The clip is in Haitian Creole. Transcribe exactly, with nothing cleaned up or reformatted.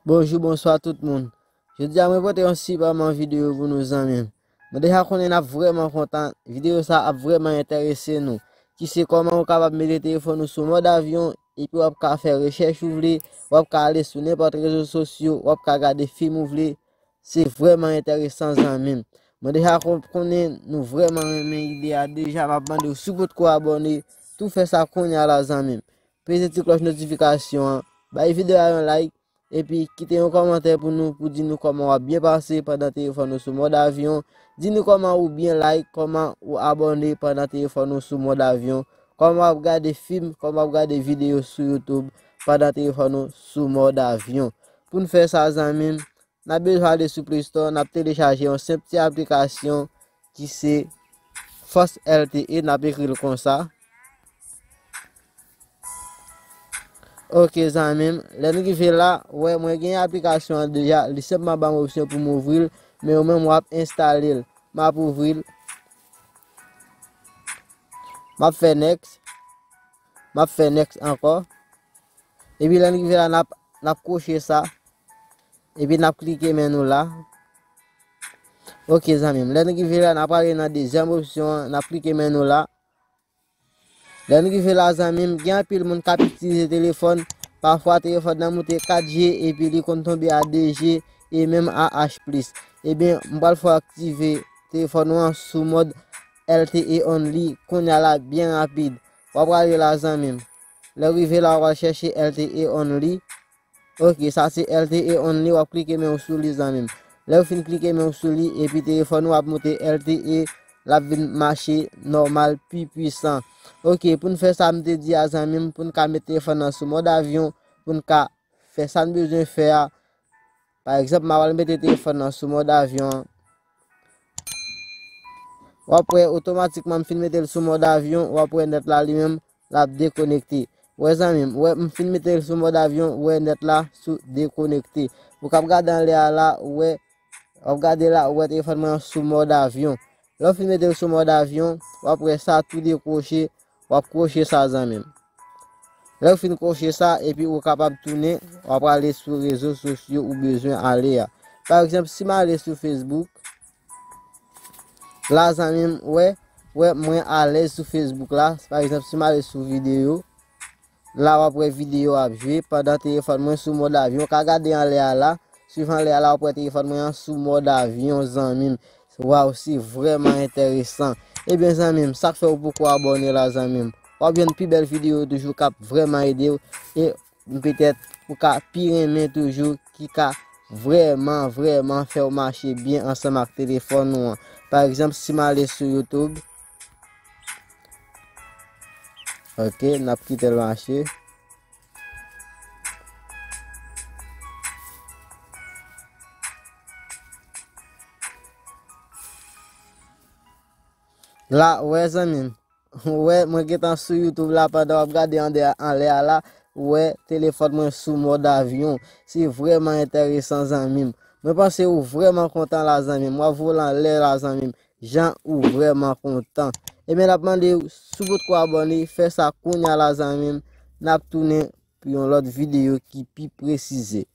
Bonjou, bonswa tout moun. Jodi a mwen pote yon sipèman videyo pou nou zanmi m. Mwen deja konnen n ap vrèman kontan, videyo sa ap vrèman enterese nou. Ki se kòman ou kapab mete telefòn ou sou mòd avyon, epi w ap ka fè rechèch ou vle, w ap ka ale sou nenpòt rezo sosyo, w ap ka gade fim ou vle. Se vrèman enteresan zanmi m. Mwen deja kon-, konnen nou vrèman renmen ide a deja, m ap mande w si w potko abòne, tou fè sa kounye a la zanmi m. Peze ti klòch notifikasyon an, bay videyo a yon like, epi kite yon kòmantè pou nou, pou di nou kòman w ap byen pase pandan telefòn ou sou mòd avyon. Di nou kòman ou byen like, kòman ou abòne pandan telefòn ou sou mòd avyon, kòman w ap gade fim, kòman w ap gade videyo sou YouTube pandan telefòn ou sou mòd avyon. Pou n fè sa zanmi m, n ap bezwen ale sou Play Store, n ap telechaje yon senp ti aplikasyon ki se Fast L T E, n ap ekri l konsa. Ok zanmi m, lè n rive la, wè mwen gen aplikasyon an deja, li senpman ban m opsyon pou m ouvri l, men ou menm w ap enstale l. M ap ouvri l. M ap fè next. M ap fè next ankò. Epi lè n rive la, n ap, n ap kwoche sa. Epi n ap klike men nou la. Ok zanmi m, lè n rive la, n ap ale nan dezyèm opsyon an, n ap klike men nou la. Lè n rive la zanmi m, gen anpil moun k ap itilize telefòn. Pafwa telefòn nan moute kat G epi li konn tonbe a de G e menm a H plis. Ebyen, m pral fè w aktive telefòn ou an sou mòd L T E only kounye a la byen rapid. W ap prale la zanmi m. Lè w rive la, w ap al chèche L T E only. Ok, sa se L T E only, w ap klike men w sou li zanmi m. Lè w fin klike men w sou li, epi telefòn ou ap moute L T E, l ap vin mache nòmal, pi pwisan. Ok, pou n fè sa m te di a zanmi m, pou n ka met telefòn nan sou mòd avyon, pou n ka fè sa n bezwen fè a. Pa egzanp, m a pral mete telefòn nan sou mòd avyon an. W ap wè otomatikman m fin mete l sou mòd avyon, w ap wè nèt la li menm, l ap dekonekte. Wè zanmi m, wè m fin mete l sou mòd avyon, wè nèt la sou dekonekte. Ou k ap gade anlè a la, wè, w ap gade la, wè telefòn mwen an sou mòd avyon. Lè w fin mete l sou mòd avyon, w ap wè sa tou dekwoche, w ap kwoche sa zanmi m. Lè w fin kwoche sa, epi ou kapab tounen, w ap prale sou rezo sosyo ou bezwen ale a. Pa egzanp, si m ale sou Facebook, la zanmi m, wè, wè mwen alèz sou Facebook la. Pa egzanp, si m ale sou videyo, la w ap wè videyo ap jwe pandan telefòn mwen sou mòd avyon. Ou ka gade anlè a la, swiv anlè a la, w ap wè telefòn mwen an sou mòd avyon zanmi m. Waw, se vrèman enteresan. Ebyen zanmi m, sa k fè ou poko abòne la zanmi m? W ap jwenn pi bèl videyo toujou k ap vrèman ede w. E petèt ou ka pi renmen toujou, ki ka vrèman, vrèman fè w mache byen ansanm ak telefòn ou an. Pa egzanp, si m ale sou YouTube, ok, n ap kite l mache. La, wè zanmi m. Wè, mwen gentan sou YouTube la pandan w ap gade anlè, anlè a la. Wè, telefòn mwen sou mòd avyon. Se vrèman enteresan, zanmi m. Mwen panse ou vrèman kontan la, zanmi m. W ap vole anlè la, zanmi m. Jan ou vrèman kontan. Ebyen, n ap mande w, si w potko abòne, fè sa kounye a la, zanmi m. N ap tounen pou yon lòt videyo ki pi presize.